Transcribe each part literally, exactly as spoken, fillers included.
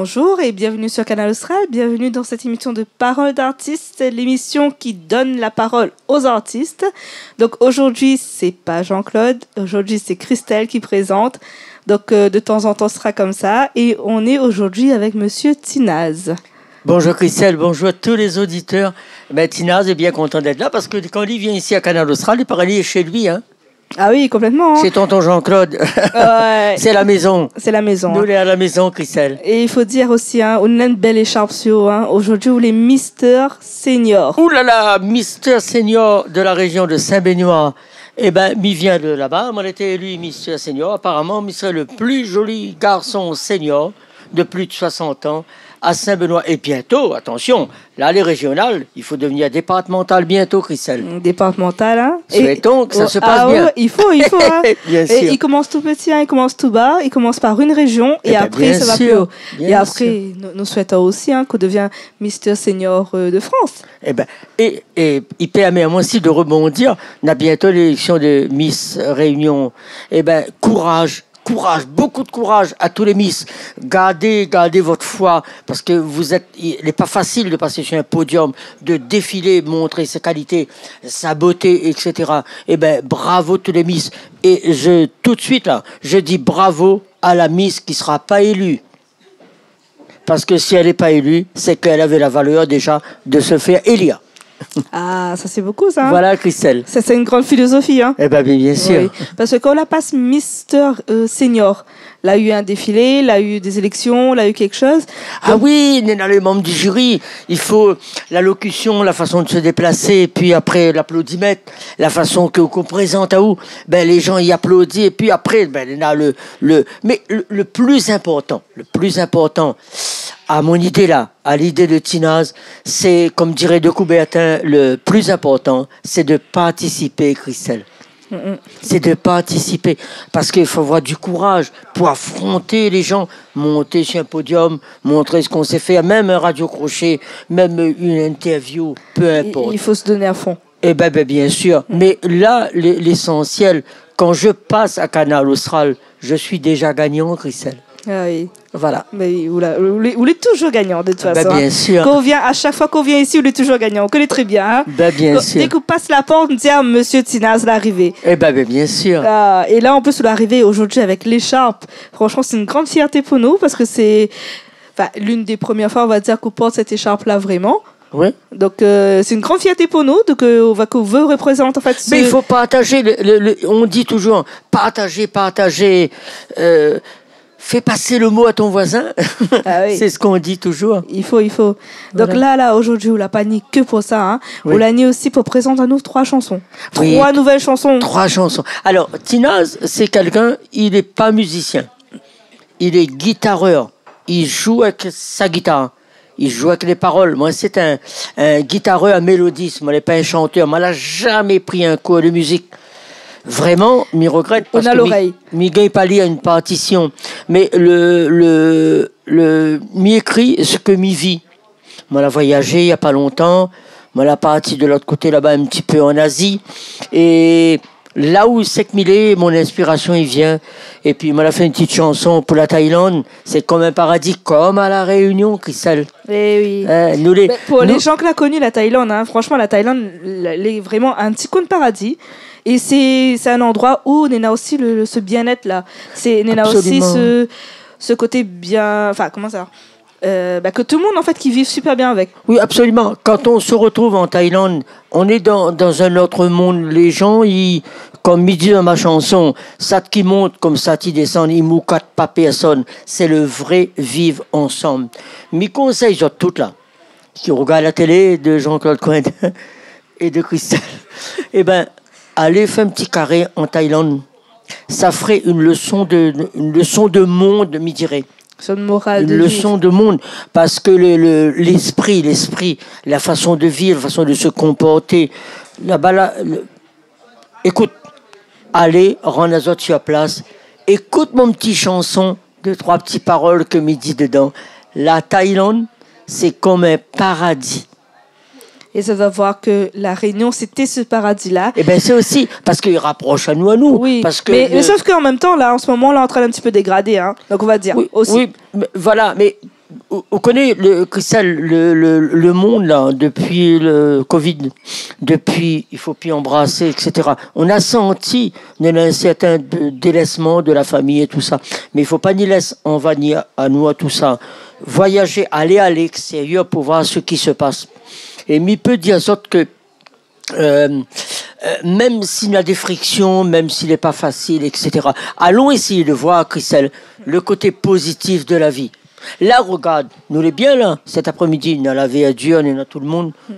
Bonjour et bienvenue sur Kanal Austral. Bienvenue dans cette émission de Parole d'artiste, l'émission qui donne la parole aux artistes. Donc aujourd'hui, c'est pas Jean-Claude, aujourd'hui c'est Christelle qui présente. Donc euh, de temps en temps, ce sera comme ça. Et on est aujourd'hui avec monsieur Tinaz. Bonjour Christelle, bonjour à tous les auditeurs. Ben, Tinaz est bien content d'être là parce que quand il vient ici à Kanal Austral, il paré li lé chez lui, hein. Ah oui, complètement, hein. Chez tonton Jean-Claude. Ouais. C'est la maison. C'est la maison, hein. Nous, on est à la maison, Christelle. Et il faut dire aussi, hein, ou néna in bèl écharp sur, hein. Aujourd'hui, ou lé Mister Senior. Ouh là là, Mister Senior de la région de Saint-Benoît. Eh ben, mi vien de là-bas. Moin lété élu Mister Senior. Apparemment, mi sré le plus joli garçon senior de plus de soixante ans à Saint-Benoît. Et bientôt, attention, là, les régionales, il faut devenir départemental bientôt, Christelle. Mm, départemental, hein. Souhaitons que ça se passe bien. Ah ouais, il faut, il faut, hein. Bien sûr. Et il commence tout petit, hein, il commence tout bas, il commence par une région et après, ça va plus haut. Eh ben, bien sûr. Et après, nous, nous souhaitons aussi, hein, qu'on devienne Mister Senior, euh, de France. Eh ben, et, et il permet à moi aussi de rebondir. On a bientôt l'élection de Miss Réunion. Eh ben, courage, courage, beaucoup de courage à tous les Miss. Gardez, gardez votre foi, parce que vous êtes, il n'est pas facile de passer sur un podium, de défiler, montrer ses qualités, sa beauté, et cetera. Eh ben, bravo tous les Miss. Et je, tout de suite là, je dis bravo à la Miss qui sera pas élue. Parce que si elle n'est pas élue, c'est qu'elle avait la valeur déjà de se faire élire. Ah, ça c'est beaucoup ça, hein. Voilà, Christelle. Ça c'est une grande philosophie, hein. Eh ben, bien, bien sûr. Oui. Parce que quand on la passe Mister, euh, Senior, la eu un défilé, la eu des élections, la eu quelque chose. Ah oui, néna les membres du jury, il faut la locution, la façon de se déplacer, et puis après l'applaudimètre, la façon que, qu'on présente à vous, ben, les gens y applaudissent, et puis après, ben, néna le, le, mais le, le plus important, le plus important, à mon idée là, à l'idée de Tinaz, c'est, comme dirait De Coubertin, le plus important, c'est de participer, Christelle. Mm, mm. C'est de participer. Parce qu'il faut avoir du courage pour affronter les gens, monter sur un podium, montrer ce qu'on sait faire, même un radio crochet, même une interview, peu importe. Il, il faut se donner à fond. Eh ben, ben, bien sûr. Mm. Mais là, l'e-, l'essentiel, quand je passe à Kanal Austral, je suis déjà gagnant, Christelle. Ah oui. Voilà. Mais ou la, ou lé, ou lé toujours gagnant, de toute façon, hein. Ben, bien sûr. Quand on vient, à chaque fois qu'on vient ici, ou lé toujours gagnant. On connaît très bien, hein. Ben, bien sûr. Quand, dès qu'on passe la porte, on dit, ah, monsieur Tinaz, l'arrivée. Eh ben, ben, bien sûr. Ah, et là, en plus, l'arrivée aujourd'hui avec l'écharpe, franchement, c'est une grande fierté pour nous parce que c'est, enfin, l'une des premières fois, on va dire, qu'on porte cette écharpe-là vraiment. Oui. Donc, euh, c'est une grande fierté pour nous. Donc, euh, on va, qu'on veut représenter, en fait, ce... Mais il faut partager. Le, le, le, on dit toujours, partager, partager. Euh, fais passer le mot à ton voisin. Ah oui. C'est ce qu'on dit toujours. Il faut, il faut. Voilà. Donc là, là, aujourd'hui, ou la pa ni ke pou sa, hein. Oui. Ou la ni aussi pou prézant anou trois chansons. Oui. Trois nouvelles chansons. Trois chansons. Alors, Tinaz, c'est quelqu'un, il n'est pas musicien. Il est guitareur. Il joue avec sa guitare. Il joue avec les paroles. Moin, sé in, in gitarèr mélodis. Moin lé pa in shantèr. Moin la zamé pri in kour de mizik. Vréman, mi regrèt. Ou na lorèy. Parske mi, mi gingn pa lir in partision. Mé le, le, le, mi ékri sak mi vi. Moin la voyazé, na pa lontan. Moin la parti de lot koté laba, in ti pé an Azi. É la ou sé ke mi lé, mon inspirasion i vien. Épi moin la fé in ti shanson pou la Thaïlande. Sé konm in paradi, konm a La Réunion, Christelle. Eh oui. Hein, nou lé, mé pou lé nou jan ke la koni la Thaïlande, hein, franchement, la Thaïlande, la, lé vréman in ti koin paradi. É sé, sé in landroi ou néna osi le, le, ce bien-être-là. Sé, néna osi ce, ce côté bien, enfin, comment ça ? Euh, bah, que tout le monde, en fait, qui vivent super bien avec. Oui, absolument. Quand on se retrouve en Thaïlande, on est dans, dans un autre monde. Les gens, ils, comme mi di dan ma shanson, sat ki mont konm sat i désann, i moukat pa pèrsone. C'est le vrai vivre ensemble. Mi konsèy zot tout la, ki regard la télé de Jean-Claude Coindin et de Christelle, eh ben, alé fé in ti karé en Thaïlande. Sa fré in leson de, in leson de monde, mi diré. Leson de morale de vivre. In leson de monde, parske le, le, l'esprit, l'esprit, la fason de vivre, la fason de se comporter, laba la, le, ékout, alé rann azot sur plas, ékout mon ti shanson, dé troi ti parol ke mi di dedan. La Thaïlande, sé konm in paradi. Et ça va voir que La Réunion, c'était ce paradis-là. Eh ben, c'est aussi parce qu'il rapproche à nous, à nous. Oui, parce que mé, le mé sof ke an mèm tan, la, an se moman, la, lé an trin in ti pé dégradé, hein. Donk, on va dir osi. Oui, oui, mé voilà, mé Ou, ou koné, le, Christelle, le, le, le monde, la, depuis le covid, depuis, il faut plus embrasser, et cetera. On a senti, néna in sèrtin dé-, délaissement de la famille et tout ça. Mais il faut pas ni lès anvahir anou tout ça. Voyager, aller à l'extérieur pour voir ce qui se passe. É mi pé dir azot ke euh, euh, même si néna des frictions, même si lé pa facile, et cetera. Allons essayer de voir, Christelle, le côté positif de la vie. La, regard, nou lé bien la, cet après-midi, néna la verdure, néna tout le monde. Mm.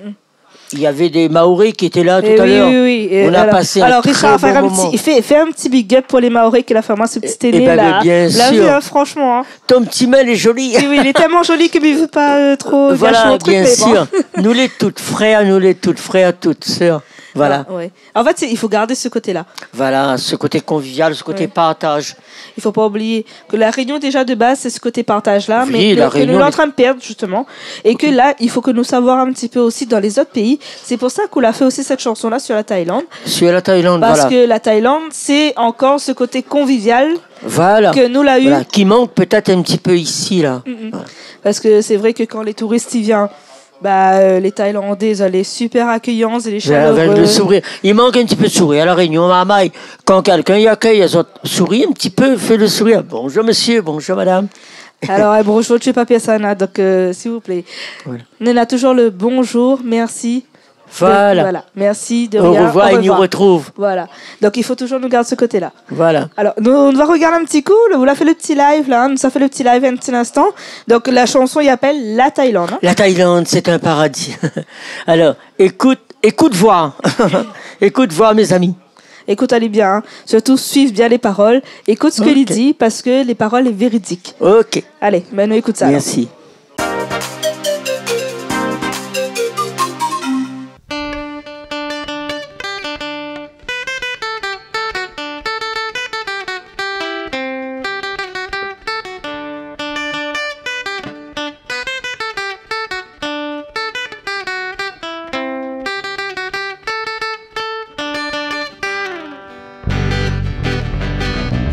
Il y avait des Mahorais qui étaient là tout à l'heure. Eh oui, oui, oui. On a passé un très bon moment. Alors, Richard, fé in ti, fé, fé in ti big up pour les Mahorais ki la fé amoin se ti télé la. Eh ben, bien sûr. La vi, hein, franchement, hein. Ton ti mèl lé zoli. Oui, oui, lé tellement zoli ke mi vé pa, euh, trop gâcher mon truc, mais bon. Voilà, bien sûr. Nou lé tout frèr, nou lé tout frèr, tout sèr. Voilà. Ah, ouais. En fait, c'est, il faut garder ce côté-là. Voilà, ce côté convivial, ce côté partage. Ouais. Il faut pas oublier que La Réunion, déjà de base, c'est ce côté partage-là, mais que, que nous, on est en train de perdre, justement. Oui, la réunion. Ok. Et que là, il faut que nous savoir un petit peu aussi dans les autres pays. C'est pour ça qu'on a fait aussi cette chanson-là sur la Thaïlande. Sur la Thaïlande, voilà. Parce que la Thaïlande, c'est encore ce côté convivial Voilà. Ke nou la u. Voilà, qui manque peut-être un petit peu ici, là. Mm, mm. Voilà. Parce que c'est vrai que quand les touristes i vien, bah, euh, les Thaïlandais, zot lé super accueillants, zot lé chaleureux. Avec le sourire. Il manque un petit peu de sourire. À La Réunion, marmay, quand quelqu'un i accueille, zot i sourit un petit peu, fait le sourire. Bonjour monsieur, bonjour madame. Alors, un bonjour, tu es pas personne, hein, donc, euh, s'il vous plaît. Voilà. Nou néna toujours le bonjour, merci. Voilà. De, voilà. Merci, de rien. Au revoir, et nou retrouv. Voilà. Donc, il faut toujours nous garder ce côté-là. Voilà. Alors, nou, nou va regard in ti kou, le, nou la fé le ti live, la, hein, nou la fé le ti live in ti instan. Donc, la chanson, i apèl La Thaïlande, hein. La Thaïlande, c'est un paradis. Alors, écoute, écoute voir. Écoute voir, mes amis. Écoute ali bien, hein. Surtout, suiv bien les paroles. Écoute ce que li di, parce que les paroles lé véridiques. Ok. Allez, maintenant, écoute ça, alors. Merci.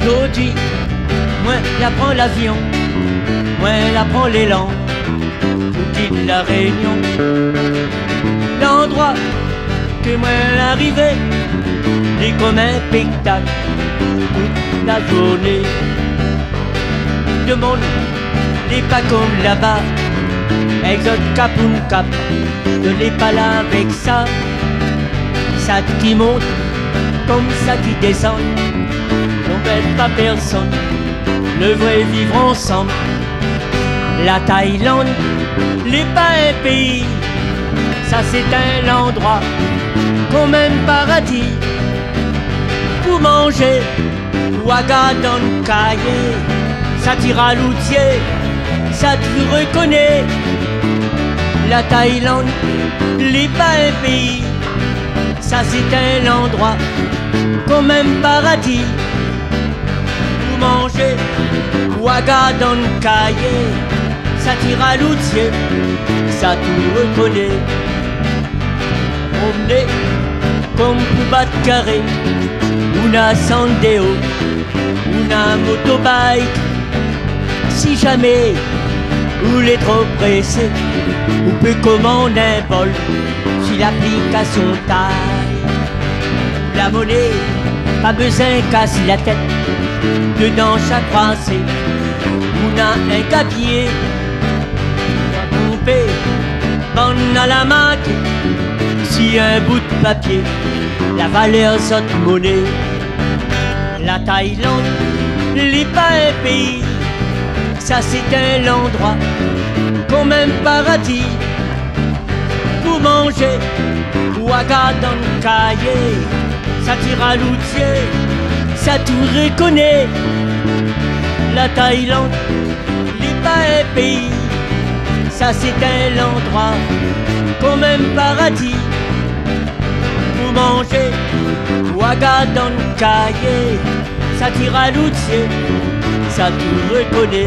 Zordi, moin la pran lavion, moin la pran lélan pou kit La Rénion. Landroi ke moin la arivé, lé konm in spéktak tout la zourné. Demoun lé pa konm laba, èk zot kapoun kap, zot lé pa la avèk sa. Sat ki mont konm sat ki désann, i anbèt pa pèrsonn, le vré viv ansanm. La Thaïlande lé pa in péi, sa sé in landroi konm in paradi. Pou manzé, waga dann kayé, sat i raloutié, sat i rekoné. La Thaïlande lé pa in péi, sa sé in landroi konm in paradi. Pou manzé, waga dann kayé, sat i raloutié, sat i rekoné. Promné konm pou bat karé, ou na sandéo, ou na motobike. Si zamé ou lé tro présé, ou pé komann in vol si laplikasyon Thaï. La moné, pa bézoin kas la tèt, dedan shak frazé ou na in gabié. Konpé bann a la marké si in bout papié, la valèr zot moné. La Thaïlande lé pa in péi, sa sé in landroi konm in paradi. Pou manzé, waga dann kayé, sat i raloutié, sat i rekoné. La Thaïlande lé pa in péi, sa sé in landroi konm in paradi. Pou manzé, waga dann kayé, sat i raloutié, sat i rekoné.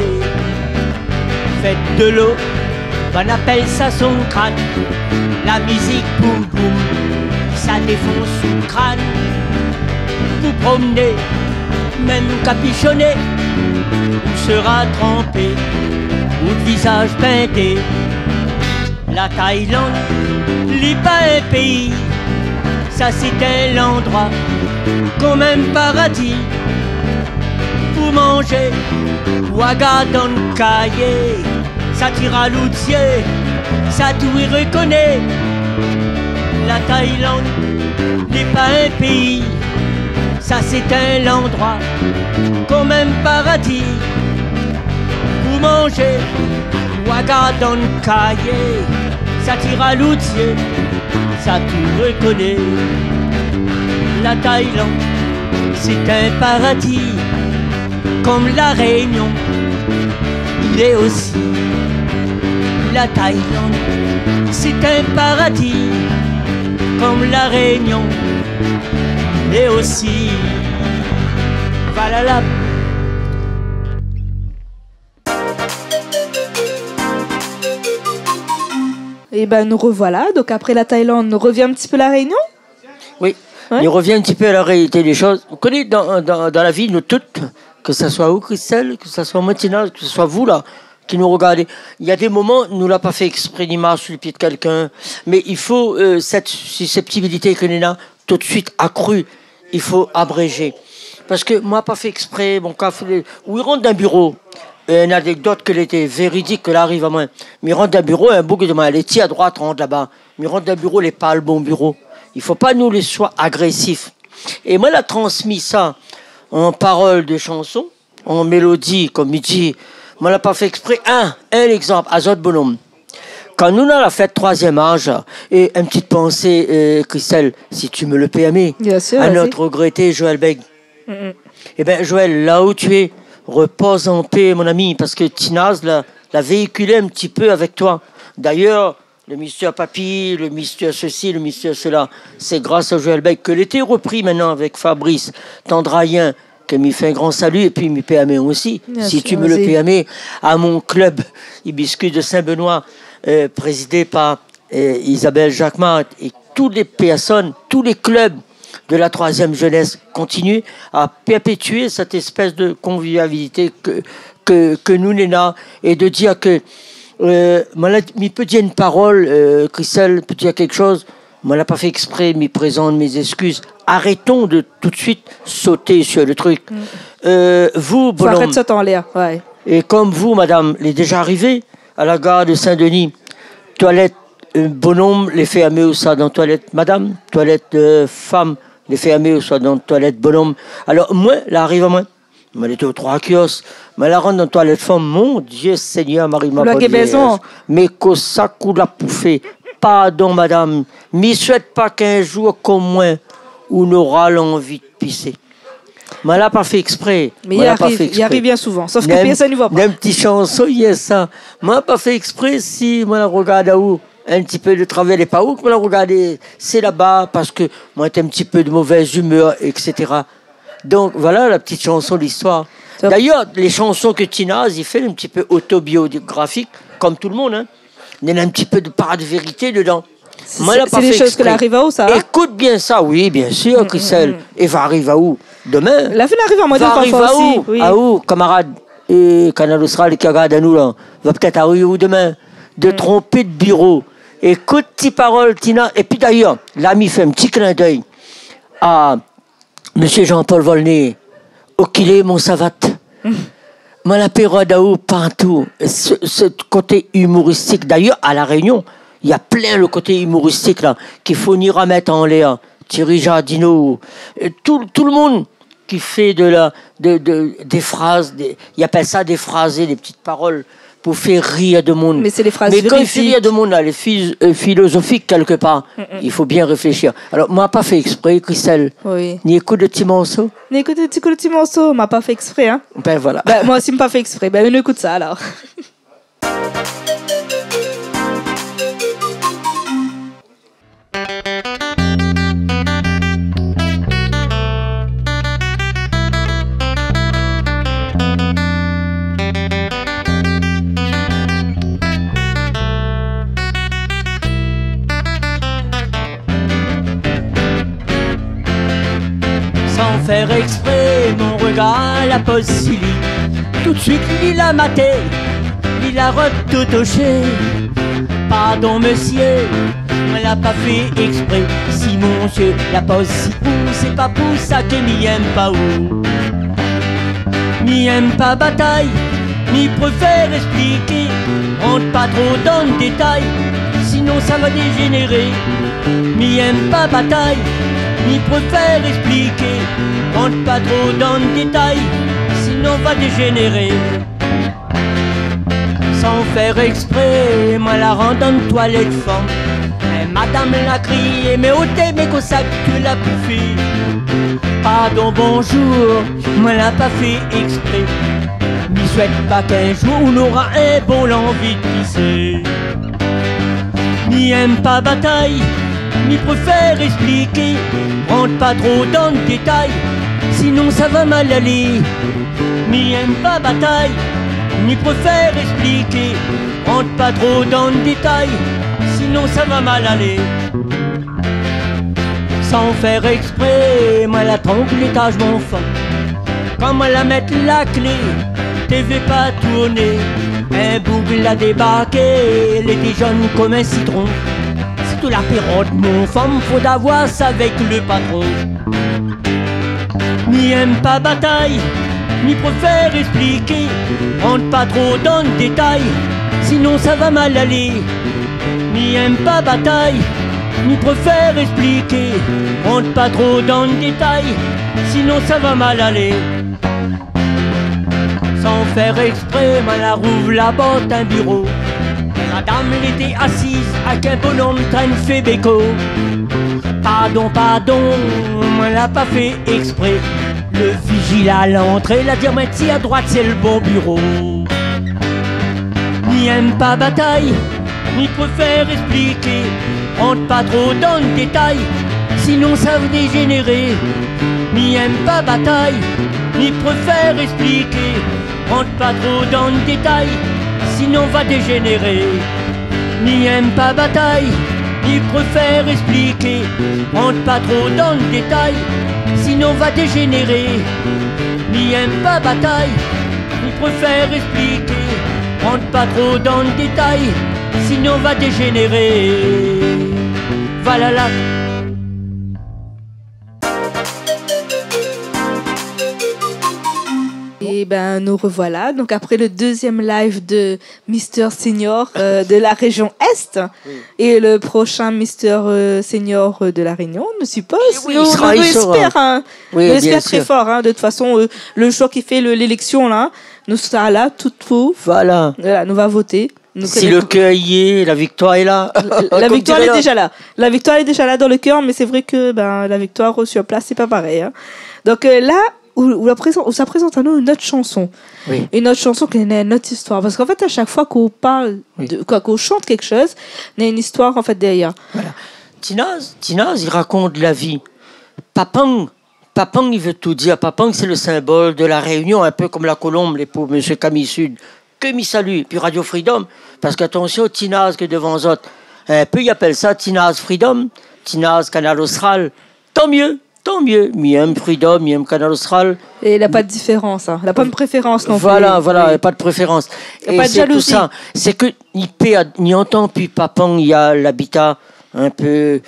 Fèt de lo, bann apèl sa Songkran. La mizik boum boum, sa défons out krann. Pou promné, mèm kapishonné, ou sera tranpé. Out vizaz pinté. La Thaïlande, li pa in péi, sa sé in landroi konm in paradi. Pou manzé, ou agard dann kayé, sa tir a lout zié, sa tou i rekoné. La Thaïlande, li pa in péi, sa sé in landroi konm in paradi. Pou manzé, ou agard dann kayé, sa tir a lout zié, sa tou i rekoné. La Thaïlande, sé in paradi, konm La Rénion i lé osi. La Thaïlande, sé in paradi, konm La Rénion i lé osi. Valala. Eh ben, nous revoilà. Donc, après la Thaïlande, nous revient un petit peu La Réunion. Oui, ouais. On revient un petit peu à la réalité des choses. Vous connaissez, dans, dans, dans la vie, nous toutes, que ça soit vous, Christelle, que ça soit moi, Tina, que ce soit vous, là, qui nous regardez, il y a des moments, nou la pa fé eksprè, ni marsh su le pié de quelqu'un, mais il faut, euh, cette susceptibilité ke néna, tout de suite accrue. Il faut abréger. Parske moin la pa fé eksprè, mon kafé, ou i rant dan biro. Euh, une anecdote ke lété véridik, ke la ariv amoin. Mi rant dan biro, in boug i di amoin, alé, tir a droit, rant laba. Mi rant dan biro, lé pa le bon biro. I fo pa nou lé soi agrésif. É moin la transmi sa an parol de shanson, an mélodi, konm i di, moin la pa fé eksprè. In, in légzanp, azot bonom. Kan nou néna la fèt troizièm az, é in ti pansé, euh, Christelle, si tu me le permets, bien sûr, à vas-y, notre regretté Joël Bègue. Mm, mm. Eh ben, Joël, là où tu es, repose en paix, mon ami, parske Tinaz la, la véhiculé in ti pé avèk toi. D'ailleurs, le Mister Papy, le Mister ceci, le Mister cela, c'est grâce à Joël Bègue ke lété repris maintenant avec Fabrice Tandrayen, ke mi fé in gran salu, épi mi permé osi, si tu me le permets, à mon club hibiscus de Saint-Benoît, euh, présidé par, euh, Isabelle Jacquemart, é tout lé pèrsone, tout lé klub de la troizièm jenès, kontinié a pèrpétié sèt éspès de konvivialité ke, ke, ke nou néna, é de dir ke, euh, moin la, mi pé dir in parol, euh, Christelle, pé dir kékshoz, moin la pa fé eksprè, mi prézant mé zéskiz. Arrêtons de tout de suite sauter sur le truc. Mm. Euh, vous, bonom, fo arèt sot anlèr, ouais. É konm vous, madam, lé déza arivé à la gare de Saint-Denis, toilèt, euh, bonom, lé fèrmé ou sa dan toilèt madam, toilèt, euh, fanm, lé fèrmé ou sa dan toilèt bonom. Alor, moin, la ariv amoin. Moin lété o troi kiosk. Moin la rant dan toilèt fanm. Mon Dieu Seigneur, Marie, ma bonne Vierge. Mé kosa k'ou la pou fé ? Pardon, madam. Mi souèt pa k'in zour, konm moin, ou nora lanvi de pisé. Moin la pa fé eksprè. Mé i ariv, i ariv bien souvan. Sof ke pèrsone i voi pa. Moin la pa fé eksprè. Néna in ti shanson, yes, sa. Moin la pa fé eksprè, si moin la rogard aou in ti pé de travèr, lé pa ou ke moin la rogardé, sé laba, parske moin lété in ti pé de mauvaise humeur, et cetera. Donk, voilà la ti shanson, listoir. Top. D'ailleurs, lé shanson ke Tinaz i fé, in ti pé autobiografik, konm tout le monde, hein. Néna in ti pé de par de vérité dedan. Sé, moin la pa fé eksprè. Sé dé shoz ke la ariv aou, sa, hein ? Ékout bien sa, oui, bien sûr, Christelle. Mm, mm. É va ariv aou domin. La fine ariv amoin défoi osi, oui. Va ariv aou, aou, kamarad, euh, Kanal Austral ki rogard anou la. Va pétèt ariv aou domin. De tronpé de biro. Ékout ti parol, Tina. Épi d'ailleurs, la mi fé in ti klin d'èy a Monsieur Jean-Paul Volnay, okilé mon savat. Mm. Moin la pé rod aou partou. Se, se koté imoristik. D'ailleurs, à La Réunion, il y a plein le côté humoristique, là, k'i fo ni ramèt anlèr. Thierry Jardinot, euh, tout, tout le monde qui fait de la, de, de, des phrases, des, i apèl sa des phrases, des petites paroles. Pou fé rir demoun. Mé sé dé fraz véridik. Mé kan i fé rir demoun, la, lé fi-, euh, filozofik kèlkepar, mm, mm, i fo bien réfléshir. Alor, moin la pa fé eksprè, Christelle. Oui. Ni ékout le ti morso. Ni ékout in ti kou le ti morso, moin la pa fé eksprè, hein. Ben voilà. Ben, moin osi, mi la pa fé eksprè. Ben, nou ékout sa, alor. San fèr eksprè, mon regar la poz si li. Tout de suite, li la maté. Li La rod tout toshé. Pardon, mésyé, moin la pa fé èksprè. Si monsyé la poz si ou, sé pa pou sa ke mi yèm pa ou. Mi yèm pa batay, mi préfèr èspliké. Rant pa tro dan détay, sinon sa va déjénéré. Mi yèm pa batay, mi préfèr èspliké. Rant pa tro dan détay, sinon va déjénéré. San fèr èksprè, moin la rant dan toilèt fanm. É madam la kriyé, mé oté, mé kosa ke la pou fé ? Pardon, bonjour, moin la pa fé èksprè. Mi swèt pa k'in zour ou nora in bon lanvi d'pisé. Mi yèm pa batay, mi préfèr èspliké. Rant pa tro dan détay, sinon sa va mal alé. Mi yèm pa batay, mi préfèr èspliké. Rant pa tro dan détay, sinon sa va mal alé. San fèr èksprè, moin la tronp létaz mon fanm. Kan moin la mèt la klé, té vé pa tourné. In boug la débarké, lété zone konm in sitron. Si tou la pérod mon fanm, fodra voir sa avèk le patron. Mi yèm pa batay, mi préfèr èspliké. Rant pa tro dan détay, sinon sa va mal alé. Mi yèm pa batay, mi préfèr èspliké. Rant pa tro dan détay, sinon sa va mal alé. San fèr èksprè, moin la rouv la port in biro. Madam lété asiz, èk in bonom trinn fé béko. Pardon, pardon, moin la pa fé èksprè. Le vijil a lantré la di amoin, tir a droit, sé le bon biro. Mi yèm pa batay, mi préfèr èspliké. Rant pa tro dan détay, sinon sa va déjénéré. Mi yèm pa batay, mi préfèr èspliké. Rant pa tro dan détay, sinon va déjénéré. Mi yèm pa batay, mi préfèr èspliké. Rant pa tro dan détay, sinon va déjénéré. Mi yèm pa batay, mi préfèr èspliké. Rant pa tro dan détay, sinon va déjénéré. Voilà la. Et ben, nous revoilà. Donc, après le deuxième live de Mister Senior, euh, de la région Est, oui, et le prochain Mister, euh, Senior, euh, de La Réunion, nou sipozé. Oui, nou, nou, nou espèr, hein. Oui, bien sûr. Nou espèr très fort, hein. De toute façon, euh, le jour ki fé le, l'élection, là, nou sra la, tout pou. Voilà. Voilà, nou va voté. Si le kèr i lé, la viktoir lé la. Konm diré lot. La viktoir lé déza la. La viktoir lé déza la dan le kèr, mé sé vré ke, ben, la viktoir, euh, sur place, sé pa parèy, hein. Donk, euh, la, ou, ou la prézant, ou sa prézant anou in ot shanson. Oui. In ot shanson ki néna in ot istoir. Parske an fèt, a shak foi k'ou parl, oui, de, koi, k'ou shant kékshoz, néna in istoir, an fèt, dèryèr. Voilà. Tinaz, Tinaz, li rakont la vi. Papang, Papang, i vé tout dir. Papang, sé le sinbol de La Réunion, in pé konm la kolonb, lé pou Mésyé Camille Sud, ke mi salu, pi Radio Freedom, parske, atansion, Tinaz ke dovan zot, in pé, i apèl sa Tinaz Freedom, Tinaz Kanal Austral. Tan myé, tan myé. Mi yèm Freedom, mi yèm Kanal Austral. É la pa de diférans, hein. La pa de préférans non pli. Voilà, voilà, oui, la pa de préférans. La pa de jalouzi. É sé tousa. Sé ke ni pé, ni antan pi Papang, néna labita in pé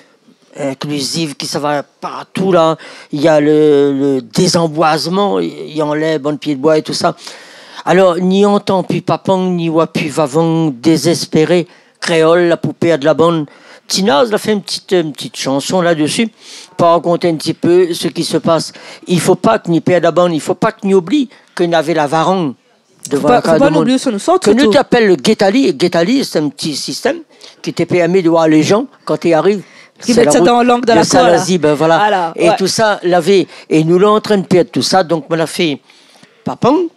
inklizif, ki sava partou la, néna le, le dézanboizman, i anlèv bann pié d'boi é tousa. Alor, ni antan pi Papang, ni oi pi Vavang dézéspéré, kréol la pou pèrd la bann. Tinaz la fé in ti, in ti shanson la dsi, pou rakont in ti pé sak i pas. I fo pa ke ni pèrd la bann, i fo pa ke ni oubli ke navé la Varang. Fo pa, fo pa nou oubli ousa nou sort, sirtou. Ke nou té apèl le Guétali, é Guétali, sé in ti sistèm ki té pèrmé de voir lé jan kan té ariv. Ki mèt sa dan lang, dan la kor, la. Sé la rout de Salazie, ben voilà. Voilà, ouais. É tousa, lavé, é nou la antrinn pèrd tousa, donk moin la fé Papang.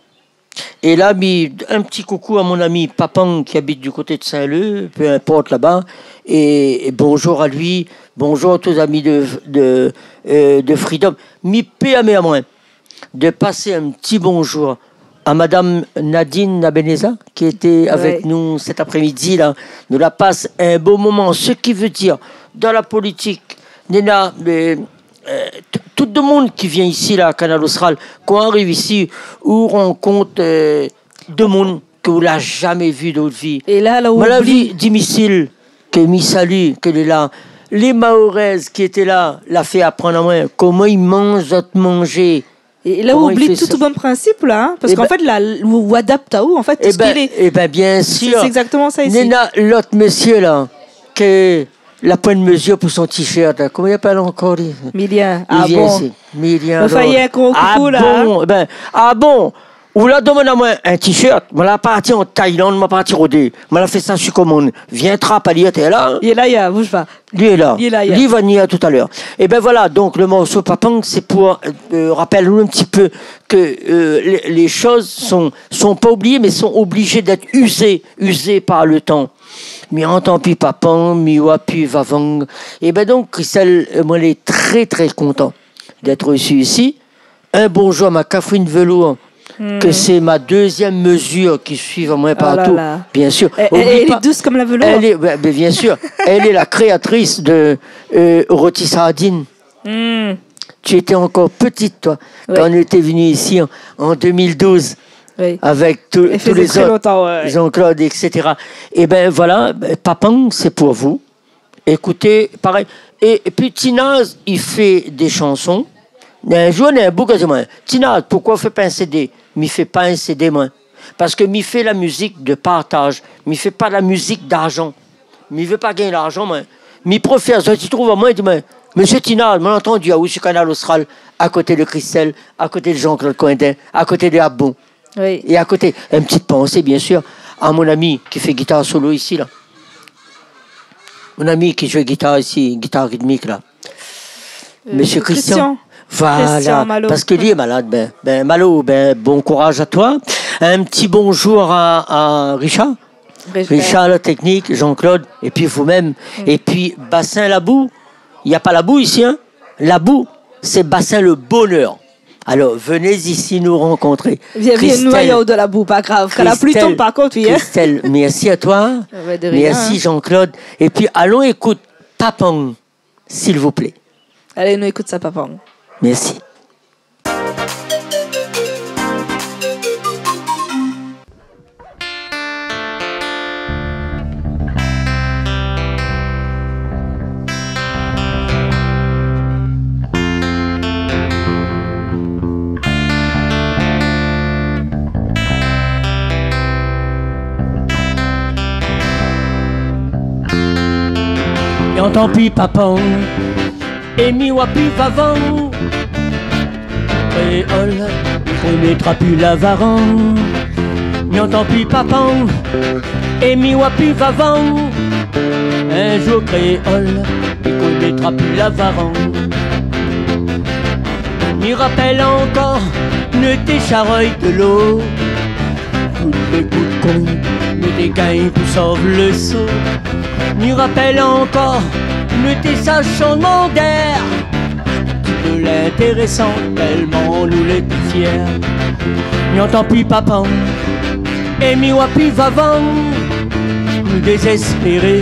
É la, mi, in ti koukou a mon ami Papang ki abit du koté de Saint-Leu, peu importe laba, é, é bonjour a li, bonjour a tout zami de, de, euh, de Freedom. Mi pèrmé amoin de pasé in ti bonjour a madam Nadine Nabeneza, ki lété avèk nou sèt aprémidi la. Ouais. Nou la pas in bo moman, sak i vé dir, dan la politik, néna, euh, euh, t-, tout demoun ki vien isi la, Kanal Austral, kan ou ariv isi, ou rankont, euh, demoun ke ou la zamé vi dan out vi. É la, la, ou oubli. Moin la vi Dimisil, ke mi sali, ke lé la. Lé Maorèz ki lété la, la fé aprann amoin koman i manz zot manzé. É la, ou oubli tout, tout bann prinsip la, in, parske an fèt, la, ou, ou adapt aou, an fèt, tout sak i lé. Koman i fé sa ? É bin, é bin, biensir. Sé, sé égzaktoman sa isi. Néna lot mésyé la, ke la pran in mezir pou son t-shirt la. Koman i apèl ankor, li ? Milien. Milien, ah bon ? Milien, alor. Fé in gro koukou la, in. Ah bon ? É bin, ah bon ? Ou la domann amoin in t-shirt, moin la parti an Thaïlande, moin la parti rodé. Moin la fé sa su komann. Vien trap ali atèr la, in. Li lé la, li lé, bouz pa. Li lé la. Li lé la, li lé la. Li va ni a tout à l'heure. É bin voilà, donk le morso Papang, sé pou, euh, rapèl anou in ti pé ke, euh, lé, lé shoz son, son pa oublié, mé son oblizé d'èt izé, izé par le tan. Mi antan pi Papang, mi oi pi Vavang. É bin donk, Christelle, euh, moin lé trè, trè kontan d'èt resi isi. In bonzour a ma Catherine Velour, ke sé ma dezièm mezir, ki suiv amoin partou, biensir. Ah la la. Oubli pa, èl, èl lé dous konm la velour. Èl lé, bin, bin, biensir. Èl lé la kréatris de, euh, Roti Sardine. Hmm. Tu étais encore petite, toi, quand on était venu ici en, en deux mille douze, avec tous, tous les autres, Jean-Claude, et cetera. Oui. Ça fait très longtemps, ouais. É bin voilà, Papang, sé pou vou. Ékout, parèy. É, épi Tinaz, i fé dé shanson. In zour, néna in boug la di amoin, « Tinaz, poukosa ou fé pa in CD ? » Mi fé pa in CD, moin. Parske mi fé la mizik de partaz. Mi fé pa la mizik d'arzan. Mi vé pa gingn larzan, moin. Mi préfèr zot i trouv amoin, i di amoin, « Mésyé Tinaz, moin la antandi aou su Kanal Austral, a koté de Christelle, a koté de Jean-Claude Coindin, a koté de Abon. » Oui. É a koté, in ti pansé, biensir, a mon ami ki fé gitar solo isi la. Mon ami ki zoué gitar isi, gitar ritmik la. Euh, Mésyé Christian. Christian. Voilà. Christian Malo. Parske li lé malad, bin, bin, Malo, bin, bon kouraz a toi. In ti bonzour a, a Richard. Richard. Richard, la teknik, Jean-Claude, épi vou mèm. Mm. Épi Bassin Labou. Na pa labou isi, in. Labou, sé Bassin le Bonheur. Alors, venez ici nous rencontrer. Vien, vien, nou, Christelle, ayo, dan labou, pa grav. Kan la pli i tonm, par kont, oui, in. Christelle, merci à toi. Ah bah, de rien, hein. Merci, Jean-Claude. Épi, alon ékout Papang, s'il vous plaît. Alé, nou ékout sa, Papang. Merci. Mi antan pi Papang, é mi oi pi Vavang. Kréol i konétra pi Lavaran. Mi antan pi Papang, é mi oi pi Vavang. In zour kréol i konétra pi Lavaran. Mi rapèl ankor, nou té sharoy dolo. Kout pé, kout kong, nou té gingn pou sov le so. Mi rapèl ankor, nou té sa shanzman d'èr. Ti pé lintérésan, tèlman nou lété fièr. Mi antan pi Papang, é mi oi pi Vavang. Nou dézéspéré,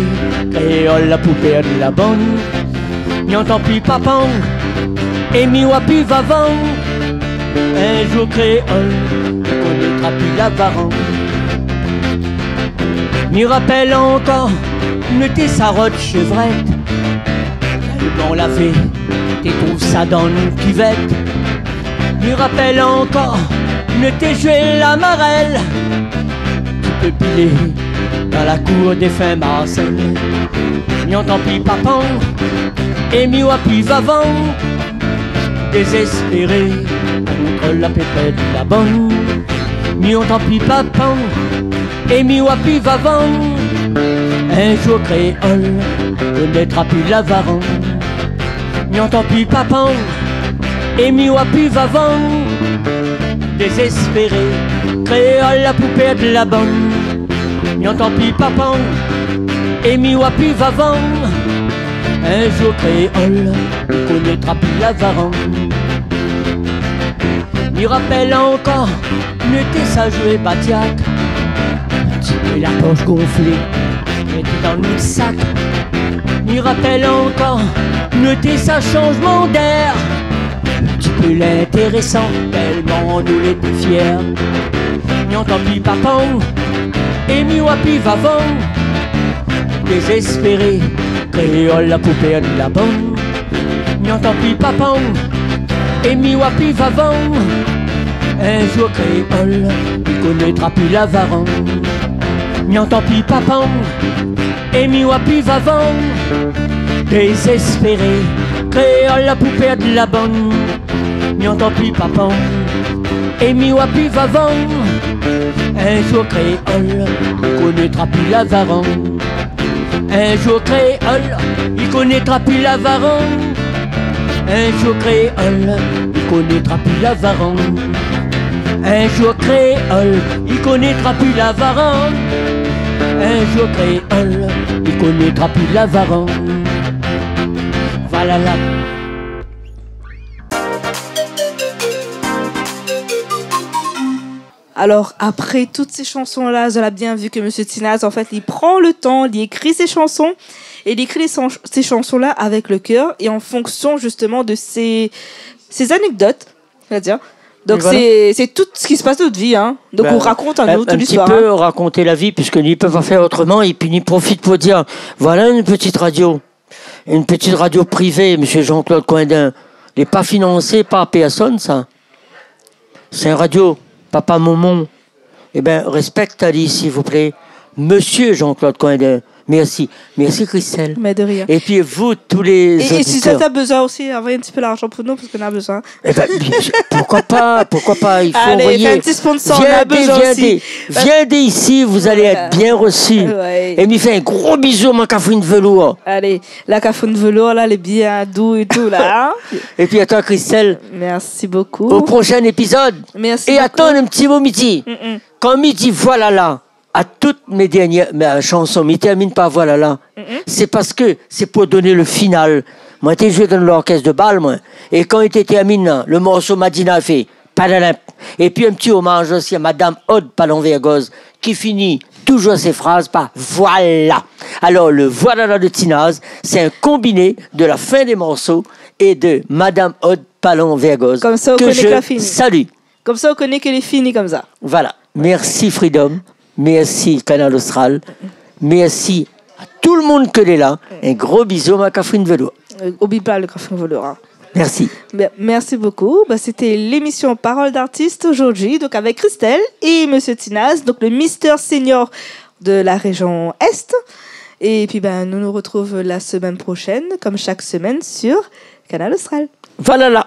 kréol la pou pèrd la bann. Mi antan pi Papang, é mi oi pi Vavang. In zour kréol i konétra pi Lavaran. Mi rapèl ankor, nou té sa rod shevrèt. Tèlman lavé, té trouv sa dan in kivèt. Mi rapèl ankor, nou té zoué la marèl. Ti pé pilé dan la kour défin Marsèl. Mi antan pi Papang, é mi oi pi Vavang. Dézéspéré, kontrol la pépèt la bann. Mi antan pi Papang, é mi oi pi Vavang. In zour kréol i konétra pi Lavaran. Mi antan pi Papang, é mi oi pi Vavang. Dézéspéré, kréol la pou pèrd la bann. Mi antan pi Papang, é mi oi pi Vavang. In zour kréol i konétra pi Lavaran. Mi rapèl ankor, nou té sa zoué batiak. Ti pé la posh gonflé, mèt dan in sak. Mi rapèl ankor, nou té sa shanzman d'èr. Ti pé lintérésan, tèlman nou lété fièr. Mi antan pi papan, é mi oi pi vavan. Dézéspéré, kréol la pou pèrd la bann. Mi antan pi papan, é mi oi pi vavan. In zour kréol, li konétra pi la varan. Mi antan pi papan, é mi oi pi vavan. Dézéspéré, kréol la pou pèrd la bann. Mi antan pi papan, é mi oi pi vavan. In zour kréol, li konétra pi la varan. In zour kréol, li konétra pi la varan. In zour kréol, li konétra pi la varan. In zour kréol, li konétra pi la varan. In zour kréol, li konétra pi la varan. Voilà la. Alors, après toutes ces chansons-là, zot la bien vu que Monsieur Tinaz, en fait, il prend le temps, il écrit ses chansons, et il écrit les chan-, ces chansons-là avec le cœur et en fonction justement de ses, ses anecdotes, c'est-à-dire. Donc, voilà. C'est, c'est tout ce qui se passe dans notre vie, hein. Donc, ben, on raconte à nous toute l'histoire, hein. Un petit peu raconter la vie, puisque ni pé pa fèr otroman, épi ni profit pou dir, voilà une petite radio. Une petite radio privée, Monsieur Jean-Claude Coindin. Lé pa finansé par pèrsone, sa. Sé in radio, papa momon. Ében, rèspèk ali, s'il vous plaît. Monsieur Jean-Claude Coindin. Merci. Merci, Christelle. Mais de rien. Et puis, vous, tous les auditeurs. Et, et si zot la bezoin osi, anvoy in ti pé larzan pou nou, parske nou la bezoin. Eh ben, bien sûr, pourquoi pas, pourquoi pas, il faut envoyer. Allez, fé in ti sponsor, nou la bezoin osi. Viens dès, viens dès, viens dès ici, vous allez être bien reçus. Voilà. Ouais. É mi fé in gro bizou, mon kafrine velour. Allez, la kafrine velour, la, lé bien dou é tout, la, hein. Et puis à toi, Christelle. Merci beaucoup. Au prochain épisode. Merci beaucoup. Et attends un petit mot, Miti. Mm, mm. Kan mi di voilà la, à toutes mes dernières, mes, euh, chansons, mi termine par voilà la. Mhm. C'est parce que c'est pour donner le final. Moin té zoué dan l'orkès de bal, moin. É kan li té termine, le morso Madina i fé padadam. Et puis un petit hommage aussi à Madame Aude Palan-Vergoz, qui finit toujours ses phrases par voilà. Alors, le voilà la de Tinaz, c'est un combiné de la fin des morceaux et de Madame Aude Palan-Vergoz, que je salue. Konmsa, ou koné ke la fini. Konmsa, ou koné ke lé fini konmsa. Voilà. Merci Freedom, merci Kanal Austral, merci à tout le monde ke lé la. In gro bizou, mon kafrine velour. Euh, oubli pa le kafrine velour, hein. Merci. Ben, merci beaucoup. Ben, c'était l'émission Parole d'artiste aujourd'hui, donc avec Christelle et Monsieur Tinaz, donc le Mister Senior de la région Est. Et puis, ben, nous nous retrouvons la semaine prochaine, comme chaque semaine, sur Kanal Austral. Voilà la.